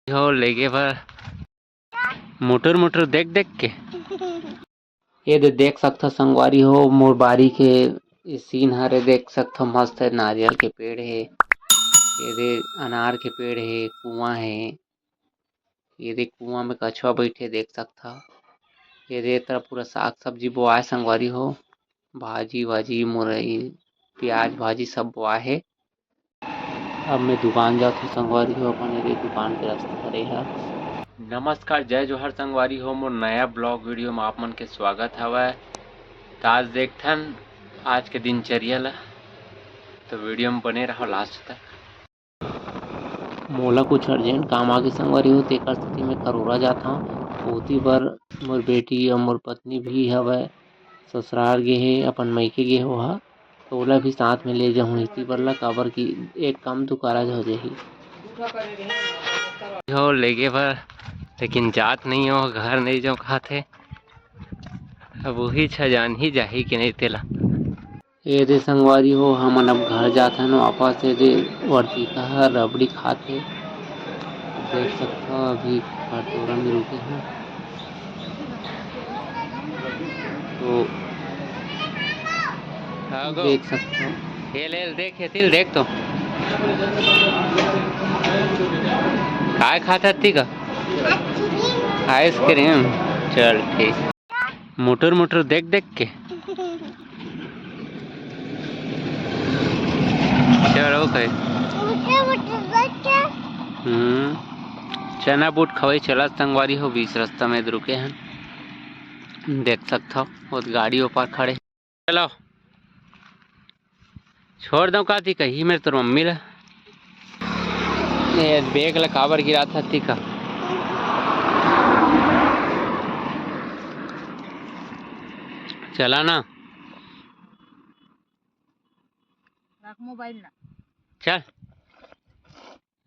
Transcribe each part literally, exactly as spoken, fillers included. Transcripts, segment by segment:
हो लेगे बर मुटुर मुटुर देख देख के। ये दे देख सकथो संगवारी हो, मोर बारी के ये सीन हरे, देख सकथो मस्त है, नारियल के पेड़ हे, ये दे अनार के पेड़ हे, कुआं हे, ये दे कुआं में कछुआ बैठे देख सकथो। ये दे तरफ पूरा साग सब्जी बोआए संगवारी हो, भाजी वाजी, मुरई, प्याज भाजी सब बोआए हे। अब मैं दुकान जात हूँ संगवारी हो, अपन ये दुकान के रास्ता हरे हा। नमस्कार, जय जोहार संगवारी हो, मोर नया ब्लॉग वीडियो में आप मन के स्वागत हवय। त आज देखथन आज के दिनचर्या ला, तो वीडियो में बने रहो लास्ट तक। मोला कुछ अर्जेंट काम आगे संगवारी हो, तेकर सेती मैं करोरा जात हूँ। ओती बर मोर बेटी अउ मोर पत्नी भी हवय, ससुराल गे हे, अपन मइके गे हे ओहा, त ओला भी साथ में ले जाहूँ इति बर ला, काबर कि एक काम दू कारज हो जाही। हो लेगे बर, लेकिन जात नहीं हो, घर नहीं जाओ कहत हे। अब वही छ जान ही जाही कि नहीं तेला। ये दे संगवारी हो, हमन अब घर जात हन वापस। ये दे वर्तिका ह रबड़ी खात हे, देख सकथव अभी कटोरा में रुके हे। तो हाँ गो। देख सकथव। ये ले, ले, देख, ये तिल देख तो। काय खात हत्ती का? आइसक्रीम। चल ठीक। मुटुर मुटुर देख देख के। चलो भाई। मुटुर मुटुर देख के। हम्म। चना बूट खवई चलत संगवारी हो, बीच रास्ता में रुके हन, देख सकथव, वो गाड़ी ऊपर खड़े। चलो, छोड़ दो का थी कही मेरे तोर मम्मी ला। ये बैग ला काबर गिरा था थी का? चला ना। रख मोबाइल ना। चल,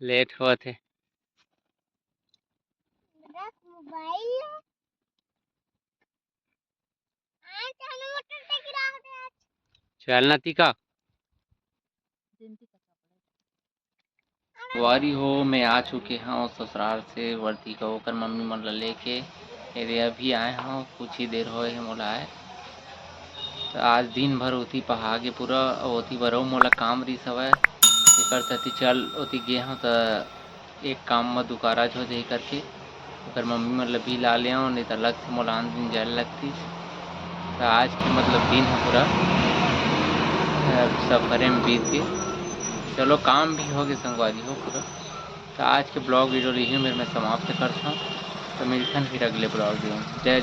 लेट होत हे। रख मोबाइल। आज चल मोटर से गिरा दे आज। चल ना ती का। वारी हो, मैं आ चुके हंव ससुराल से वर्दी का ओकर मम्मी मन ला लेके। एदे अभी आए हंव, कुछ ही देर होए हे मोला आए। त आज दिन भर ओती पहा गे पूरा, ओती बर अउ मोला काम रिस हवय, तेकर सेती चल ओती गे हंव त एक काम म दुकारा झो जाही करके ओकर मम्मी मन ल भी ला ले आंव, नहीं त अलग से मोला आन दिन जाए ल लगतिस। त आज के मतलब दिन ह पूरा, अ, सफरे में बीत गे। चलो काम भी हो गे संगवारी हो पूरा। त आज के ब्लॉग वीडियो ल इही मेर मैं समाप्त करथंव। त मिलथन फिर अगले ब्लॉग वीडियो में। जय